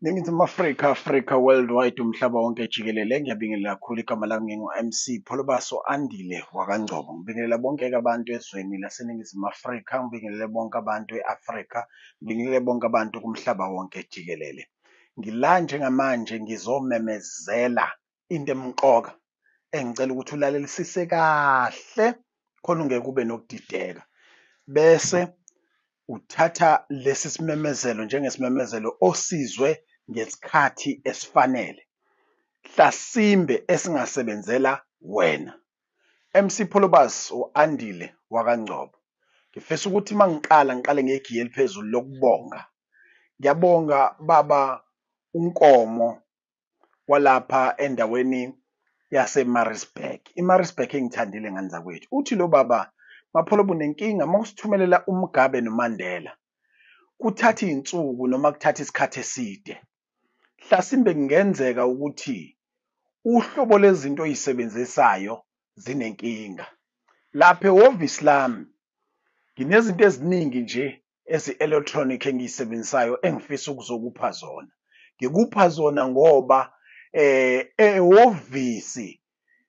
Ningizimu Afrika, Afrika worldwide, umhlaba wonke jikelele, ngiyabingelela kakhulu. Igama lami ngingu-MC Pholobaso Andile wakaNgcobo. Ngibingelela bonke-ke abantu ezweni laseNingizimu Afrika, ngibingelele bonke abantu e-Afrika, ngibingelele bonke abantu kumhlaba wonke jikelele. Ngila njengamanje ngizomemezela into emqoka engicela ukuthi ulalelisise kahle khona ungeke ube nokudideka. Bese uthatha lesi simemezelo njengesimemezelo osizwe ngesikhathi esifanele, hlasimbe esingasebenzela wena. MC Pholobas u-Andile wakaNgcobo. Ngifisa ukuthi uma ngiqala ngiqale ngegiya eliphezulu lokubonga. Ngiyabonga baba uNkomo walapha endaweni yaseMaritzburg. IMaritzburg ingithandile ngane zakwethu. Uthi lo baba, Mapholoba unenkinga uma usithumelela uMugabe noMandela, kuthatha iy'nsuku noma kuthatha isikhathi eside. Hlasimbe kungenzeka ukuthi uhlobo lwezinto oy'sebenzisayo zinenkinga. Lapha ehhovisi lami nginezinto eziningi nje ezi-electronic engiyisebenzisayo engifisa ukuzokupha zona. Ngikupha zona ngoba ehhovisi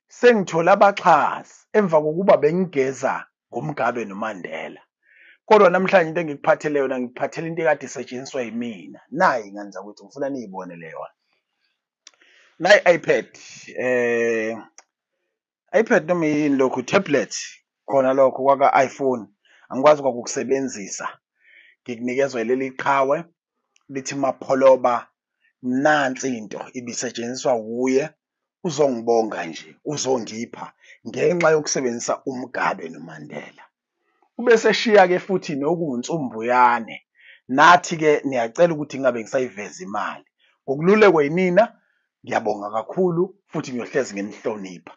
sengithole abaxhasi emva kokuba bengigeza ngoMugabe noMandela. Kodwa namhlanje into engikuphathele yona, ngikuphathele into ekade isetshenziswa yimina. Nayi ngane zakwethu, ngifuna niyibonele yona. Nayi i-iPad, iPad noma yini lokhu, tablet khona lokho kwaka-iPhone, angikwazi kwakukusebenzisa. Ngikunikezwa yileli qhawe lithi Mapholoba nansi into ibisetshenziswa wuye, uzongibonga nje, uzongipha ngenxa yokusebenzisa uMugabe noMandela. Ubeseshiya-ke futhi nokuwunsumbuyane, nathi-ke niyacela ukuthi ngingabe ngisayiveza imali. Ngokululekwa yinina, ngiyabonga kakhulu futhi ngiyohlezi nginihlonipha.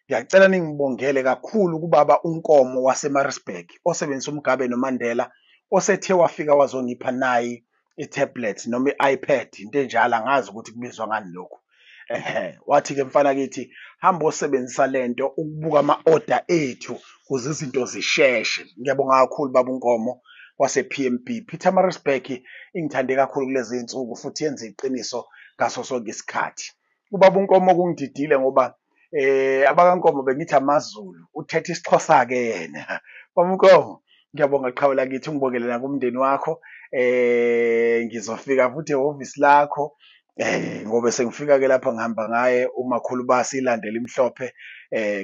Ngiyacela ningibongele kakhulu kubaba uNkomo waseMaritzburg osebenzisa uMugabe noMandela osethe wafika wazongipha nayi i-tablet noma i-iPad, into enjalo, angazi ukuthi kubizwa ngani lokhu. Ehhe, wathi-ke mfana kithi hamba osebenzisa lento ukubuka ama-order ethu ukuze izinto zisheshe. Ngiyabonga kakhulu baba uNkomo wase-PMB. Pietermaritzburg ingithande kakhulu kulezi iy'nsuku futhi yenza iqiniso ngaso sonke isikhathi. Ubaba uNkomo kungididile ngoba abakaNkomo bengithi amaZulu, uthethe isiXhosa-ke yena. Baba uNkomo, ngiyabonga qhawe lakithi, ungibongele nakumndeni wakho. Ngizofika futhi ehhovisi lakho ngoba sengifika-ke lapha ngihamba ngaye umakhulu basi ilandela imhlophe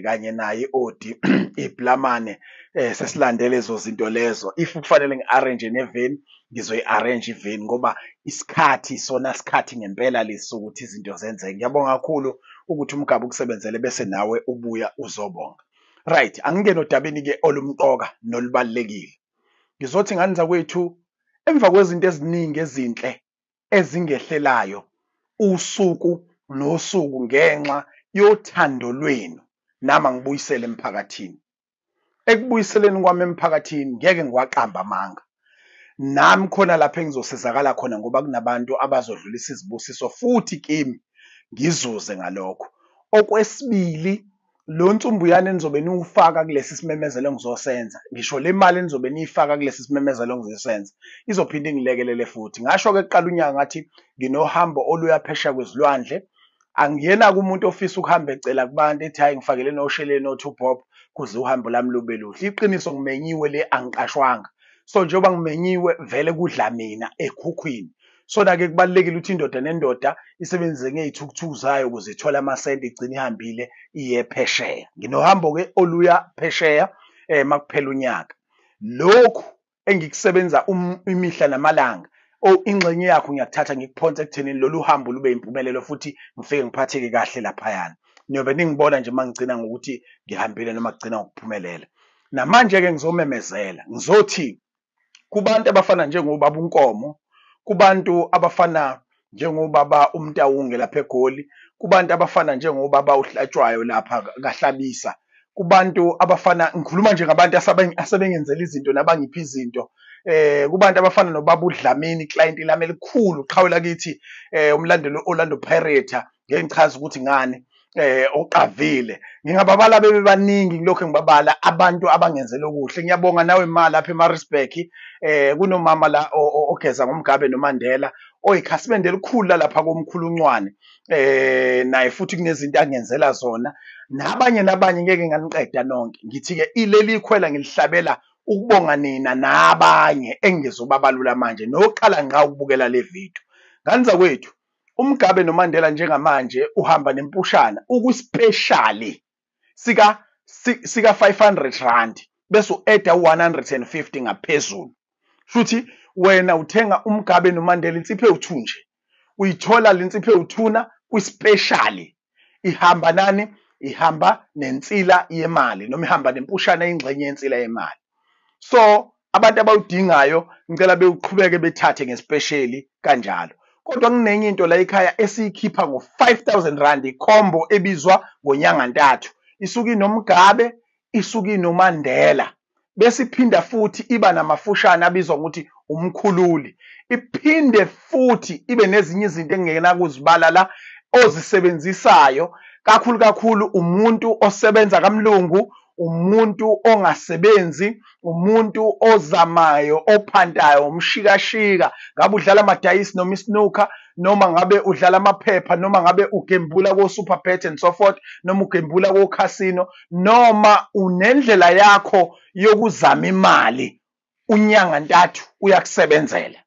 kanye naye i-Audi iblamane, sesilandele lezo zinto lezo. If kufanele ngi-arrange neveni, ngizoyi-arrange iveni ngoba isikhathi sona sikhathi ngempela lesi sokuthi izinto zenzeke. Ngiyabonga kakhulu ukuthi uMugabe ukusebenzele bese nawe ubuya uzobonga. Right, angingene odabeni-ke olumqoka nolubalulekile. Ngizothi ngane zakwethu, emva kwezinto eziningi ezinhle ezingehlelayo usuku nosuku ngenxa yothando lwenu, nami angibuyisele emphakathini. Ekubuyiseleni kwami emphakathini ngeke ngiwaqambe amanga. Nami khona lapho engizosizakala khona ngoba kunabantu abazodlulisa izibusiso futhi kimi ngizuze ngalokho. Okwesibili, lo nsumbuyane enizobe niwufaka kulesi simemezelo engizosenza, ngisho le mali enizobe niyifaka kulesi simemezelo engizosenza, izophinde ingilekelele futhi. Ngasho-ke kuqala unyaka ngathi nginohambo oluya phesheya kwezilwandle. Angiyena-ke umuntu ofisa ukuhamba ecela kubantu ethi hhayi ngifakele nosheleni no-two bob kuze uhambo lami lube luhle. Iqiniso ngimenyiwe le, angiqashwanga. So njengoba ngimenyiwe vele kudla mina ekhukhwini. Sona-ke kubalulekile ukuthi indoda nendoda isebenzise ngey'thukuthuku zayo ukuze ithole amasenti igcine ihambile iye phesheya. Nginohambo-ke oluya phesheya makuphela unyaka. Lokhu engikusebenza imihla namalanga, ingxenye yakho ngiyakuthatha ngikuphonse ekuthenini lolu hambo lube yimpumelelo futhi ngifike ngiphatheke kahle laphayana. Niyobe ningibona nje uma ngigcina ngokuthi ngihambile noma kugcina ngokuphumelela. Namanje-ke ngizomemezela, ngizothi kubantu abafana njengobaba uNkomo, kubantu abafana njengobaba uMtawunge lapha eGoli, kubantu abafana njengobaba uHlatshwayo lapha kaHlabisa, kubantu abafana, ngikhuluma nje ngabantu asebengenzela izinto nabangipha izinto, kubantu abafana nobaba uDlamini, client lami elikhulu, qhawe lakithi, umlandeli we-Orlando Pirates, ngeke ngichaze ukuthi ngani, oqavile. Ngingababala bebe baningi, ngilokhu ngibabala abantu abangenzela okuhle. Ngiyabonga nawe ma lapha eMaritzburg, kunomama la ogeza ngoMugabe noMandela Oyikhasimende elikhulu lalapha komkhulu uNcwane, naye futhi kunezinto angenzela zona, nabanye nabanye ngeke nganiqeda nonke. Ngithi-ke ileli ikhwela ngilihlabela ukubonga nina nabanye engizobabalula manje noqala ngqa ukubukela le vidiyo. Ngane zakwethu, uMugabe noMandela njengamanje uhamba nempushana ukwisipeshali sika sika R500 bese u-add-a u-150 ngaphezulu. Shuthi wena uthenga uMugabe noMandela insipho ewu-2 nje. Uyithola le nsipho ewuthuna kwisipeshali. Ihamba nani? Ihamba nensila yemali noma ihamba nempushana ingxenye yensila yemali. So abantu abawudingayo ngicela bewuqhubeke bethathe ngesipesheli kanjalo. Kodwa kunenye into la ekhaya esiyikhipha ngo-R5000 ikhombo ebizwa ngonyanga ntathu. Isuke inoMugabe, isuke inoMandela. Bese iphinda futhi iba namafushane abizwa ngokuthi umkhululi. Iphinde futhi ibe nezinye izinto engingenakuzibala la ozisebenzisayo kakhulu kakhulu umuntu osebenza kamlungu, umuntu ongasebenzi, umuntu ozamayo, ophantayo, umshikashika, ngabe udlala amadayisi noma isnooker, noma ngabe udlala amaphepha, noma ngabe ugembula ko-Superbet and so forth, noma ugembula ko-casino, noma unendlela yakho yokuzama imali, unyanga ntathu uyakusebenzela.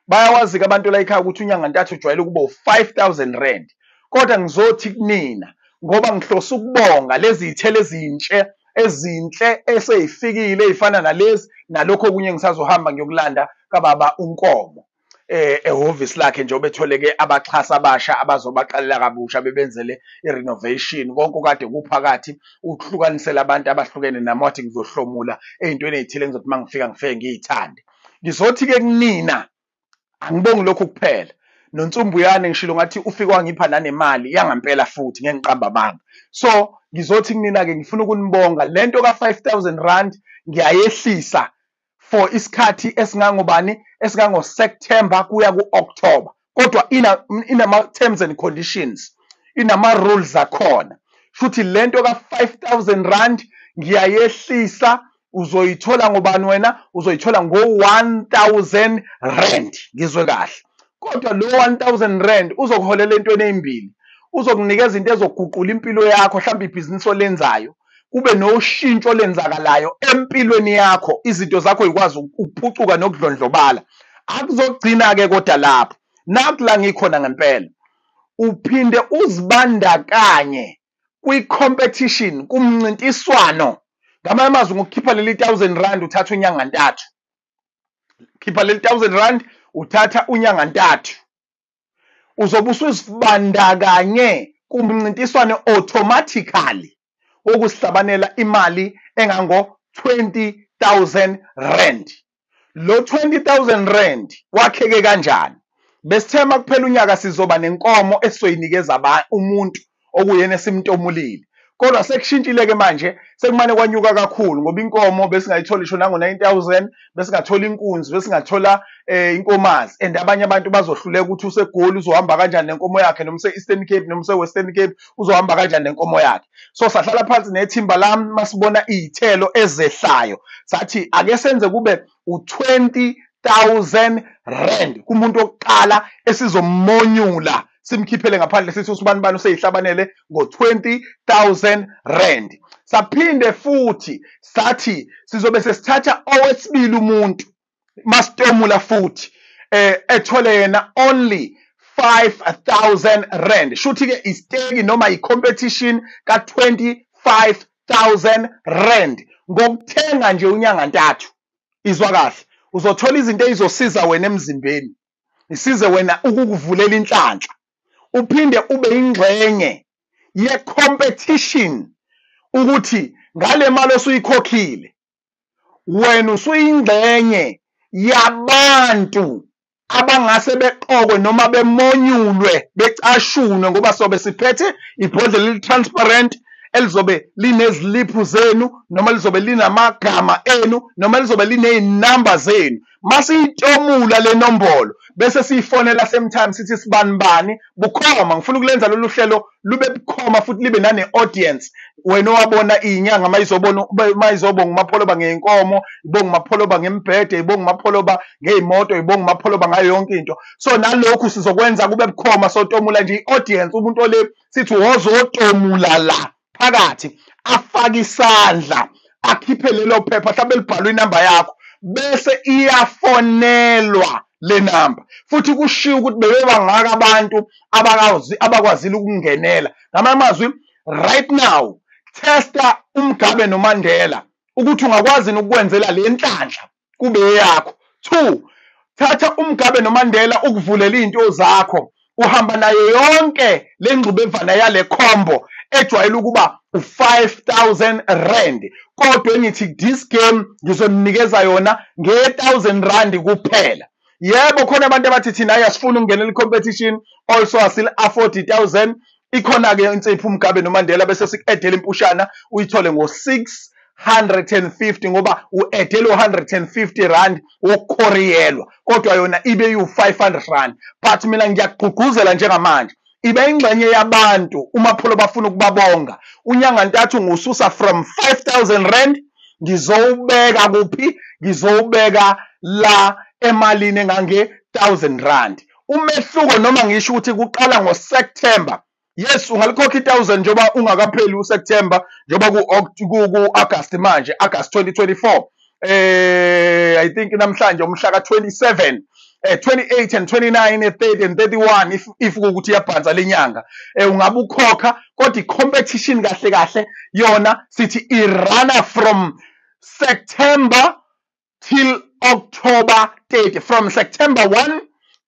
Bayawazi-ke abantu la ekhaya ukuthi unyanga ntathu ujwayele ukuba u-R5000. Kodwa ngizothi kunina ngoba ngihlose ukubonga lezi y'thelo ezintshe ezinhle esey'fikile ey'fana nalezi nalokhu okunye ngisazohamba ngiyokulanda kababa uNkomo ehhovisi lakhe njengoba etholeke abaxhasi abasha abazobaqalela kabusha bebenzele i-renovation konke okade kuphakathi ukuhlukanisela abantu abahlukene nami wathi ngizohlomula ey'ntweni ey'thile engizothi uma ngifika ngifike ngiy'thande. Ngizothi-ke kunina angibongi lokhu kuphela. Nonsumbuyane ngishilo ngathi ufike wangipha nanemali yangampela futhi ngeke ngiqambe amanga. So ngizothi kunina-ke ngifuna ukunibonga lento ka-R5000 ngiyayehlisa for isikhathi esingangobani esingango-September kuya ku-October. Kodwa inama-terms and conditions, inama-rules akhona. Futhi lento ka-R5000 ngiyayehlisa uzoyithola ngobani wena? Uzoyithola ngo-R1000. Ngizwe kahle. Kodwa lo R1000 uzokuholela entweni ezimbili. Uzokunikeza into ezoguqula impilo yakho, mhlawumbe ibhizinisi olenzayo, kube noshintsho olenzakalayo empilweni yakho, izinto zakho yikwazi ukuphucuka nokudlondlobala. Akuzogcina-ke kodwa lapho. Naku la ngikhona ngempela. Uphinde uzibandakanye kwi-competition, kumncintiswano. Ngamanye amazwi ngokukhipha leli R1000 uthatha unyanga ntathu. Khipha leli R1000 uthatha unyanga ntathu. Uzobe usuzibandakanye kumncintiswano automatically wokusihlabanela imali engango R20,000. Lo R20,000 wakheke kanjani? Besithema kuphela unyaka sizoba nenkomo esizoyinikeza umuntu okuyena esimtomulile. Kodwa sekushintshile-ke manje, sekumane kwanyuka kakhulu ngoba inkomo besingayithola isho nango-9,000, besingathola inkunzi, besingathola inkomazi. And abanye abantu bazohluleka ukuthi useGoli uzohamba kanjani nenkomo yakhe, noma use-Eastern Cape, noma use-Western Cape uzohamba kanjani nenkomo yakhe. So sahlala phansi nethimba lami masibona iy'thelo ezehlayo, sathi ake senze kube u-R20,000 kumuntu wokuqala esizomonyula simkhiphele ngaphandle sithi usibani bani useyihlabanele ngo-R20,000. Saphinde futhi sathi sizobe sesithatha owesibili umuntu masitomula futhi ethole yena only R5,000. Shuthi ke isiteki noma i-competition ka-R25,000 ngokuthenga nje unyanga ntathu. Izwa kahle, uzothola izinto ezizosiza wena emzimbeni, isize wena ukukuvulela inhlanhla, uphinde ube ingxenye ye-competition ukuthi ngale mali osuyikhokhile wena usuyingxenye yabantu abangase beqokwe noma bemonyulwe becashunwe, ngoba sobe siphethe ibhodlela eli-transparent elizobe lineziliphu zenu noma lizobe linamagama enu noma lizobe liney'namba zenu. Masiyitomula le nombolo bese siyifonela same time sithi sibani bani bukhoma. Ngifuna ukulenza lolu hlelo lube bukhoma futhi libe nane-audience. Wena owabona iy'nyanga mayizobona mayizobonga uMapholoba ngey'nkomo, ibonga uMapholoba ngembhede, ibonga uMapholoba ngey'moto, ibonga uMapholoba ngayo yonke into. So nalokhu sizokwenza kube bukhoma, sotomula nje i-audience, umuntu ole sithi wozotomula la phakathi, afake isandla, akhiphe lelo phepha mhlawumbe libhalwe inamba yakho, bese iyafonelwa le namba. Futhi kushiwo ukuthi bebebangaka abantu abakwazile ukungenela. Ngamanye amazwi, right now testa uMgabe noMandela ukuthi ungakwazi ukukwenzela le nhlanhla kube yakho. 2, thatha uMgabe noMandela ukuvulela izinto zakho, uhamba nayo yonke le ngxubevana yale combo ejwayele ukuba u-5000 rand, kodwa engithi this game ngizoninikeza yona nge-1000 rand kuphela. Yebo, khona abantu abathi thina asifuni ukungenela i-competition, also asil afford 1000. Ikhona-ke insipho uMgabe noMandela, bese siku-edela impushana uyithole ngo-650 ngoba u-edele u-150 rand wokukhoriyelwa, kodwa yona ibe yiwu-500 rand. But mina ngiyakugqugquzela njengamanje, ibe ingxenye yabantu uMapholo bafuna ukubabonga. Unyanga ntathu ngususa from 5000 rand ngizowubeka kuphi? Ngizowubeka la emalini engange 1000 rand. Umehluko noma ngisho ukuthi kuqala ngoSeptember. Yes, ungalikhokha i-1000 njengoba ungakapheli uSeptember, njengoba ku-August manje, August 2024. I think namhlanje umhla ka-27, 28 and 29, 30 and 31, if ukuthi iyabhansa lenyanga, ungabe ukhokha, kodwa i-competition kahle kahle yona sithi irana from September till October 30, from September 1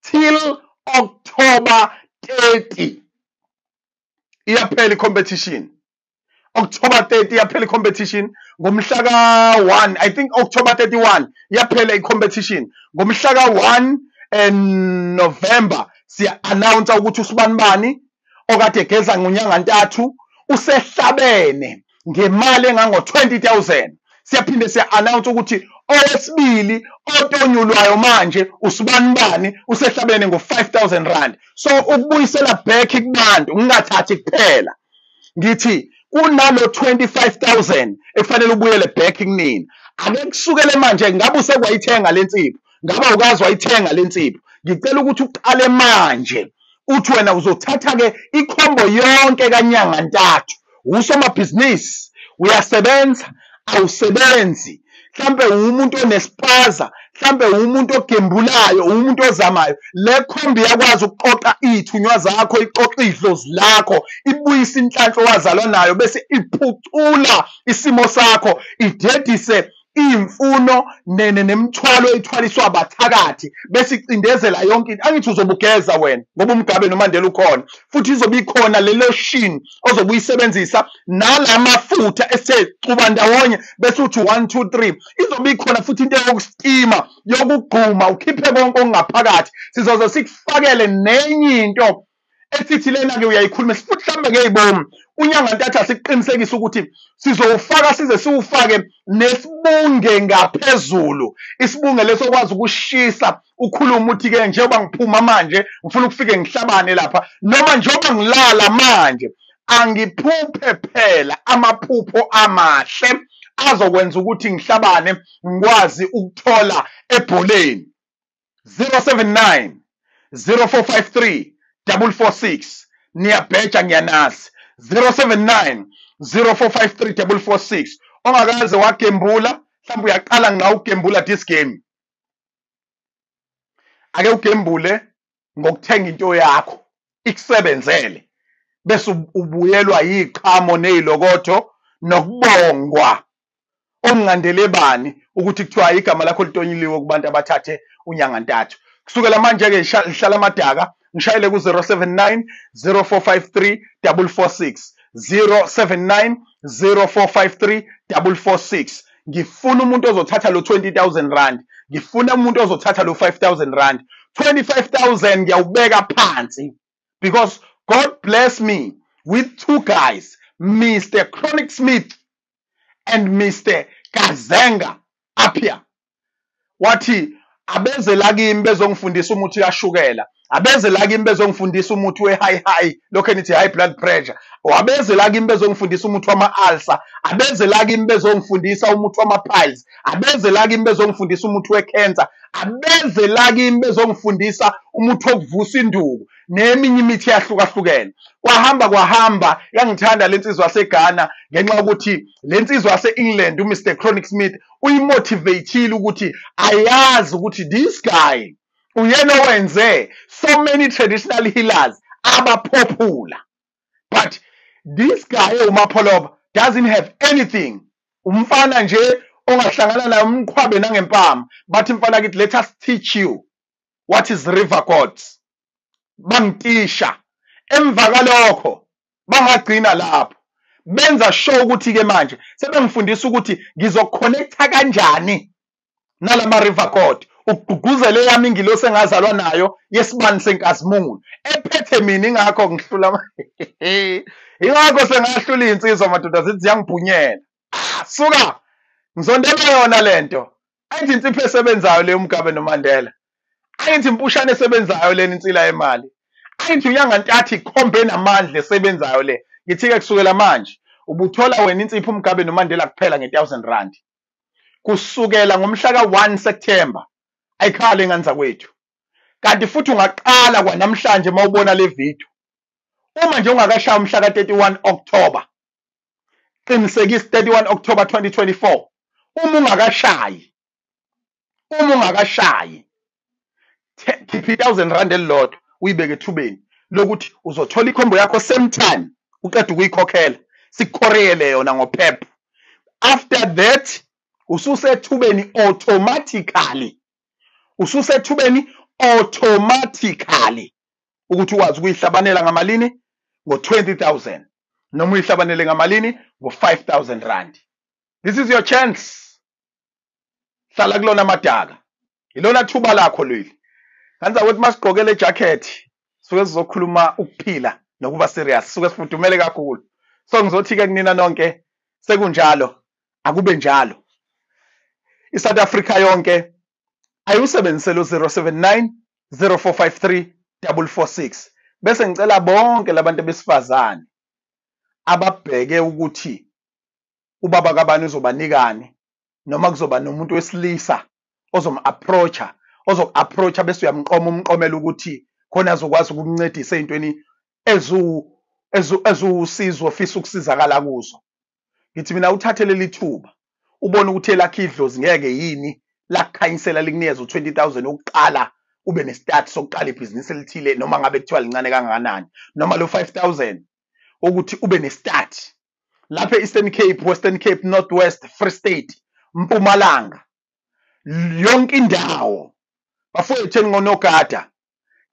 till October 30 iyaphela i-competition. October 30 iyaphela i-competition. Ngomhla ka-1, I think October 31 iyaphela i-competition. Ngomhla ka-1 November siya-announce ukuthi usibanibani okade egeza ngonyanga ntathu usehlabene ngemali engango-20,000. Siyaphinde siya-announce ukuthi owesibili otonyulwayo manje usibanibani usehlabene ngo-5000 rand. So ukubuyisela back kubantu, ngingathathi kuphela, ngithi kunalo 25,000 ekufanele ubuyele back kunina. Ake kusukele manje, ngabe usekwayithenga le nsipho, ngabe awukazi wayithenga le nsipho, ngicela ukuthi uqale manje uthi wena uzothatha-ke ikhombo yonke kanyanga ntathu. Usomabhizinisi, uyasebenza, awusebenzi, mhlambe umuntu onespaza, mhlambe umuntu ogembulayo, umuntu ozamayo, le khombi iyakwazi ukuqoqa iy'thunywa zakho, iqoqa idlozi lakho, ibuyise inhlanhla owazalwa nayo, bese iphucula isimo sakho, idedise iy'mfuno nemithwalo ethwaliswa abathakathi, bese icindezela yonke into. Angithi uzobe ugeza wena ngoba uMgabe noMandela ukhona, futhi izobe ikhona le lotion ozobe uyisebenzisa nalamafutha esexuba ndawonye, bese uthi 1 2 3. Izobe ikhona futhi into yokustima, yokugquma, ukhiphe konke okungaphakathi. Sizoze sikufakele nenye into esithi lena-ke uyayikhuluma futhi mhlawumbe ngey'bomu. Unyanga ntathu asikuqinisekise ukuthi sizowufaka, size siwufake nesibunge ngaphezulu, isibunge leso okwazi ukushisa ukhulume uthi-ke njengoba ngiphuma manje ngifuna ukufike ngihlabane lapha, noma njengoba ngilala manje angiphuphe phela amaphupho amahle azokwenza ukuthi ngihlabane ngikwazi ukuthola ebholeni. 079 0453 446. Niyabheja, ngiyanazi. 079 0453 446. Ongakaze wagembula, mhlawumbe uyaqala ngawo ukugembula this game, ake ugembule ngokuthenga into yakho ikusebenzele, bese ubuyelwa yiqhamo ney'lokotho nokubongwa okungandele bani ukuthi kuthiwa igama lakho litonyuliwe kubantu abathathe unyanga ntathu. Kusukela manje-ke ngihlala amadaka, ngishayele ku-079 0453 446, 079 0453 446. Ngifuna umuntu ozothatha lo 20,000 rand, ngifuna umuntu ozothatha lo 5,000 rand. 25,000 ngiyawubeka phansi because God bless me with two guys, Mr Chronic Smith and Mr Kazenga Apia. Wathi abeze la kimi bezongifundisa umuthi kashukela, abeze la kimi bezongifundisa umuthi we-high high, lokho enithi high blood pressure, abeze la kimi bezongifundisa umuthi wama-ulcer, abeze la kimi bezongifundisa umuthi wama-piles, abeze la kimi bezongifundisa umuthi we-cancer, abeze la kimi bezongifundisa umuthi wokuvusa induku neminye imithi eyahlukahlukene. Kwahamba kwahamba, yangithanda le nsizwa yaseGhana ngenxa yokuthi le nsizwa yase-England uMr Chronic Smith uyimotivateile ukuthi ayazi ukuthi this guy uyena owenze so many traditional healers abaphophula, but this guy uMapholoba doesn't have anything. Umfana nje ongahlangana naye umqhwabe nangempama, bathi mfana kithi let us teach you what is river gods. Bangitisha emva kalokho bangagcina lapho, benza sure ukuthi ke manje sebengifundisa ukuthi ngizoconnecta kanjani nalama river god, ukugqugquzela eyami ingilosi engazalwa nayo yesibani senkazimulo ephethe mina. Ingakho ngihlula, ingakho sengahlula iy'nsizwa madoda, zithi ziyangibhunyela. Suka ngizondela yona lento, ayithi insipho esebenzayo le uMgabe noMandela, ayithi impushane esebenzayo lena insila yemali, ayithi uNyangantathi ikhombe namandla esebenzayo le. Ngithi-ke kusukela manje ubuthola wena insipho uMgabe noMandela kuphela nge-1000 rand kusukela ngomhla ka-1 September. Ayikhale ingane zakwethu. Kanti futhi ungaqala kwanamhlanje mawubona le video, uma nje ungakashaya umhla ka-31 October, qinisekisa 31 October 2024, uma ungakashayi, uma ungakashayi khipha i-1000 rand elilodwa uyibeke ethubeni lokuthi uzothola ikhombo yakho same time uqeda ukuyikhokhela, sikukhoreyele yona ngoPep. After that ususethubeni automatically, ususethubeni automatically ukuthi ukwazi ukuyihlabanela ngamalini, ngo-20,000, noma uyihlabanele ngamalini, ngo-5,000 rand. This is your chance. Hlala kulona madaka, ilona thuba lakho leli. Kanza ukuthi masigqoke le jacket suke sizokhuluma ukuphila nokuba serious, suke sifudumele kakhulu. So ngizothi-ke kunina nonke, sekunjalo, akube njalo. I-South Africa yonke ayiwusebenzise lo 079 0453 446. Bese ngicela bonke labantu besifazane ababheke ukuthi ubaba kabani uzobanikani, noma kuzoba nomuntu wesilisa ozom-approacha, ozoku-approacha bese uyamqoma, umqomela ukuthi khona azokwazi ukukuncedisa ey'ntweni eziwusizo ofisa ukusizakala kuzo. Ngithi mina uthathe leli thuba ubone ukuthi elakhe idlozi ngeke yini lakukhanyisela likunikeze u-20,000 wokuqala, ube nestart sokuqala ibhizinisi elithile, noma ngabe kuthiwa lincane kangakanani, noma lo 5,000 ukuthi ube nestart lapha e-Eastern Cape, Western Cape, North West, Free State, Mpumalanga, yonke indawo. Bafowethu engingonogada,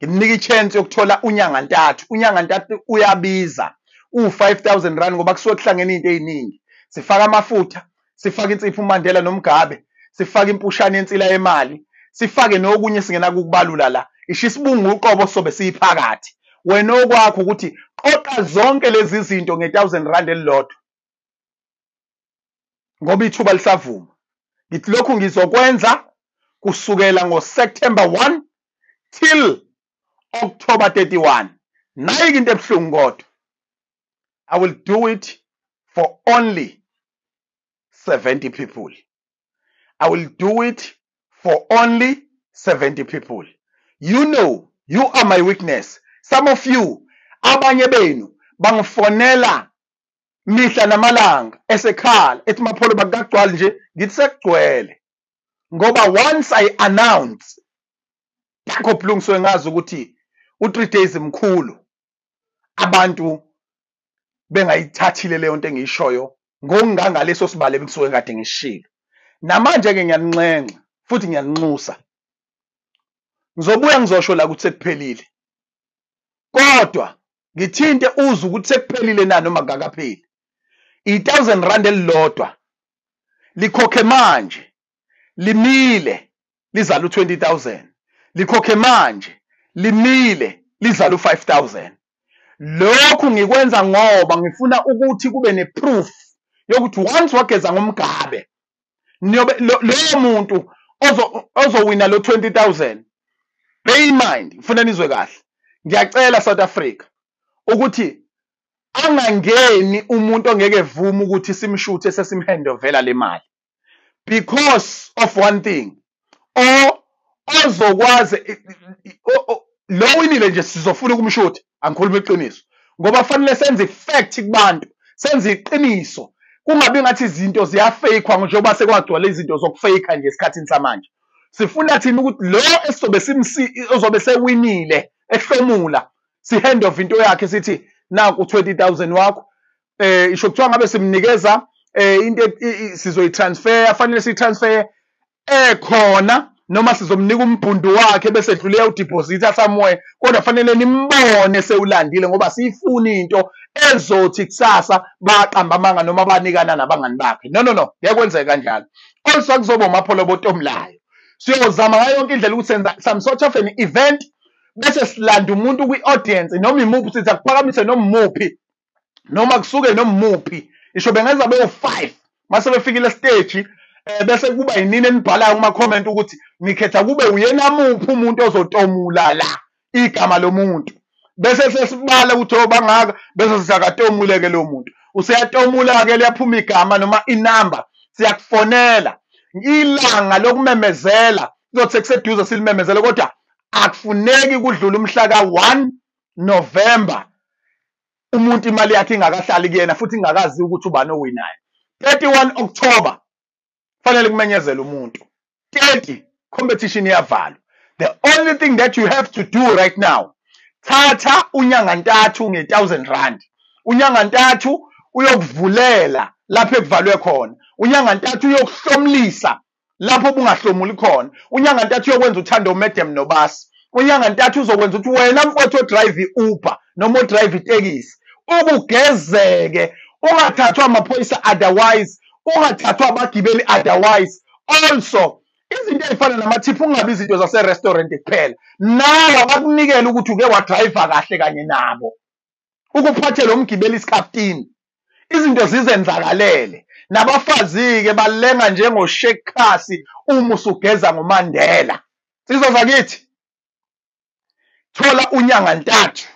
ngimnika i-chance yokuthola uNyangantathu. UNyangantathu uyabiza u-5,000 rand ngoba kusuke kuhlangene izinto eziningi. Sifaka amafutha, sifaka insipho uMandela noMgabe, sifaka impushane yensila yemali, sifake nokunye singenakukubalula la. Isho isibungu uqobo sobe siyiphakathi. Wena okwakho ukuthi qoqa zonke lezi zinto nge-1000 rand elilodwa, ngoba ithuba lisavuma. Ngithi lokhu ngizokwenza kusukela ngo-September 1 till October 31. Nayi into ebuhlungu kodwa, I will do it for only 70 people. I will do it for only 70 people. You know, you are my witness. Some of you, abanye benu bangifonela mihla namalanga esekhala ethi Mapholo bakugcwala nje, ngithi sekugcwele. Ngoba once I announce yakho buhlungu, so ngazi ukuthi u3 days mkhulu, abantu bengayithathile leyo nto engiyishoyo ngokungangaleso sibalo ebekusuke kade ngishilo. Namanje ke ngiyaninxenxa futhi ngiyaninxusa, ngizobuya ngizosho la ukuthi sekuphelile, kodwa ngithinte uze ukuthi sekuphelile na noma kungakapheli. I-1000 rand elilodwa likhokhe manje, limile lizala u-20,000, likhokhe manje, limile lizala u-5,000. Lokhu ngikwenza ngoba ngifuna ukuthi kube ne-proof yokuthi once wageza ngoMgabe loyo muntu ozowina lo 20,000. Bear in mind, ngifuna nizwe kahle, ngiyacela South Africa ukuthi angangeni umuntu ongeke evume ukuthi simshuthe sesimhandovela le mali, because of one thing, or ozokwazi lo winile nje sizofuna ukumshutha. Angikhuluma iqiniso ngoba fanele senze i-fact kubantu, senze iqiniso, kungabi ngathi izinto ziyafakwa njengoba sekwagcwala izinto zokufaka nje esikhathini samanje. Sifuna thina ukuthi lo esizobe ozobe sewinile ehlomula, si-hand over into yakhe, sithi naku 20,000 wakho. Isho kuthiwa ngabe simnikeza into sizoyitransfer, fanele siyitransfer ekhona, noma sizomnika umbhundu wakhe bese edlule uyawu-deposita somewhere, kodwa fanele nimbone sewulandile, ngoba siyifuna into ezothi kusasa baqamba amanga noma banikana nabangani bakhe. No, no, no, ngeke kwenzeke kanjalo. Also akuzoba uMapholoba otomulayo. Siyozama ngayo yonke indlela ukuthi senza some sort of an event, bese silanda umuntu kwi-audience noma imuphi, sithi akuphakamise noma imuphi, noma kusuke noma imuphi, isho bengenza bewu-5 mase befikile stage, bese kuba yinini enibhalayo kuma-comment ukuthi nikhetha kube uyena muphi umuntu ozotomula la igama lomuntu, bese sesibala ukuthi obangaka, bese sithi akatomuleke lo muntu. Useyatomula-ke, liyaphuma igama noma inamba, siyakufonela. Ilanga lokumemezela kuzothi sekuseduze silimemezele, kodwa akufuneki kudlule umhla ka-1 November umuntu imali yakhe ingakahlali kuyena futhi ingakazi ukuthi ubani owinayo. 31 October fanele kumenyezele umuntu. 30 competition iyavalwa. The only thing that you have to do right now, thatha unyangantathu nge-1000 rand. Unyangantathu uyokuvulela lapho ekuvalwe khona. Unyangantathu uyokuhlomlisa lapho ubungahlomuli khona. Unyangantathu uyokwenza uthando madam nobasi. Unyangantathu uzokwenza ukuthi wena mfowethu odrive i-Uber noma odrive itekisi ukugezeke, ungathathwa amaphoyisa otherwise, ungathathwa abagibeli otherwise. Also izinto ey'fana namathiphu, ungabi izinto zase-restaurant kuphela, nawe bakunikele ukuthi uke wadrayiva kahle kanye nabo, ukuphathele umgibeli isikhaftini, izinto zizenzakalele. Nabafazi-ke balenga njengoShekhasi uma usugeza ngoMandela. Sizwa zakithi, thola unyangantathu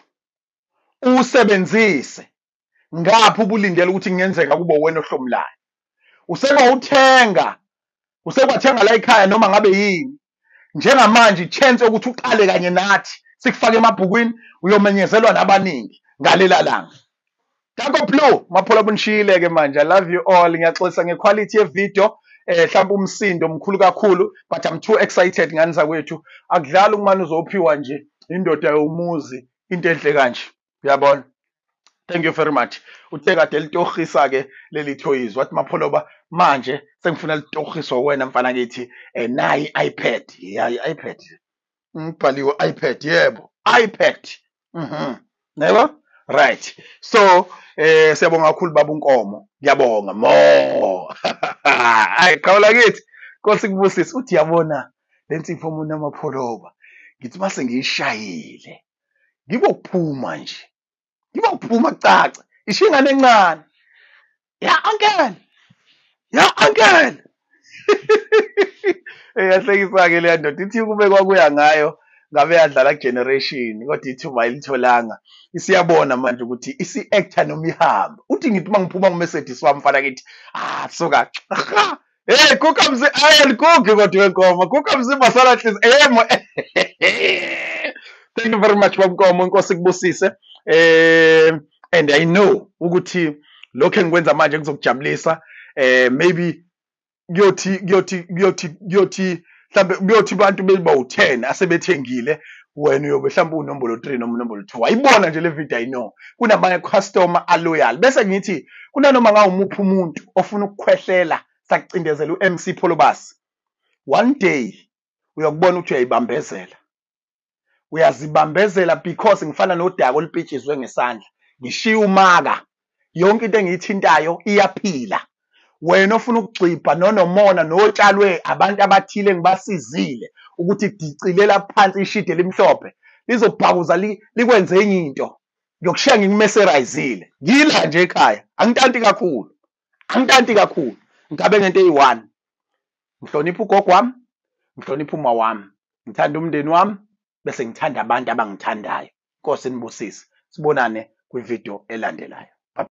uwusebenzise ngapha ubulindele ukuthi kungenzeka kube wena ohlomulayo. Usekwawuthenga, usekwathenga la ekhaya noma ngabe yini. Njengamanje i-chance yokuthi uqale kanye nathi sikufake emabhukwini, uyomenyezelwa nabaningi ngalela langa. Danko Blue, Mapholoba unishiyile ke manje. I love you all. Ngiyaxolisa ngequality ye-video, mhlawumbe umsindo mkhulu kakhulu, but I'm too excited ngani zakwethu. Akudlali ukumane uzophiwa nje indoda yomuzi into enhle kanje. Uyabona? Thank you very much. Uthe kade litohisa ke leli thoyizi, wathi Mapholoba manje sengifuna litohiswa wena mfana kithi, nayi iPad. Yeah, i-iPad. Ngibhaliwe iPad, yebo. iPad. Yebo? Right. So, siyabonga kakhulu baba uNkomo. Ngiyabonga mo. Hayi qhawula kithi. Nkosi kubusise. Uthi yabona lensipho umuntu amapholoba. Ngithi mase ngiyishayile. Ngibokuphuma nje. Ngibokuphuma kucace. Isho ingane encane. Ya uncle. Ya uncle. Yahlekisa ke le ndoda, ithi kube kwakuya ngayo ngabe yadlala generation, kodwa ithuba ayilitholanga. Isiyabona manje ukuthi isi-actor noma ihamba. Uthi ngithi uma ngiphuma ngoMercedes wami mfana kithi, suka. Hey, kuka mzi, ayalikuki kodwa wenkomo. Kuka mzimba sala nhliziyo. Thank you very much babNkomo, inkosi kubusise. And I know ukuthi lokho engikwenza manje kuzokujabulisa. Maybe kuyothi mhlambe kuyothi abantu beba u10 asebethengile, wena uyobe mhlambe unombolo 3 noma unombolo 2. Ayibona nje le video, I know kunabanye customer aloyal. Bese ngithi kunanoma ngawumuphi umuntu ofuna ukukhwehlela sakucindezela uMC Pholobas, one day uyakubona ukuthi uyayibambezela, uyazibambezela, because ngifana nodaka olupitshizwe ngesandla, ngishiya umaka, yonke into engiyithintayo iyaphila. Wena ofuna ukugxibha nonomona notshalwe abantu abathile engibasizile ukuthi dicilela phansi ishide limhlophe, lizobhakuza likwenze enye into. Ngiyokushiya ngikumeserizile. Ngila nje ekhaya, angitanti kakhulu. Angitanti kakhulu. Ngigabe ngento eyi-one. Ngihlonipha ugogo wami, ngihlonipha uma wami, ngithanda umndeni wami, bese ngithanda abantu abangithandayo. Inkosi inibusise. Sibonane kwividiyo elandelayo.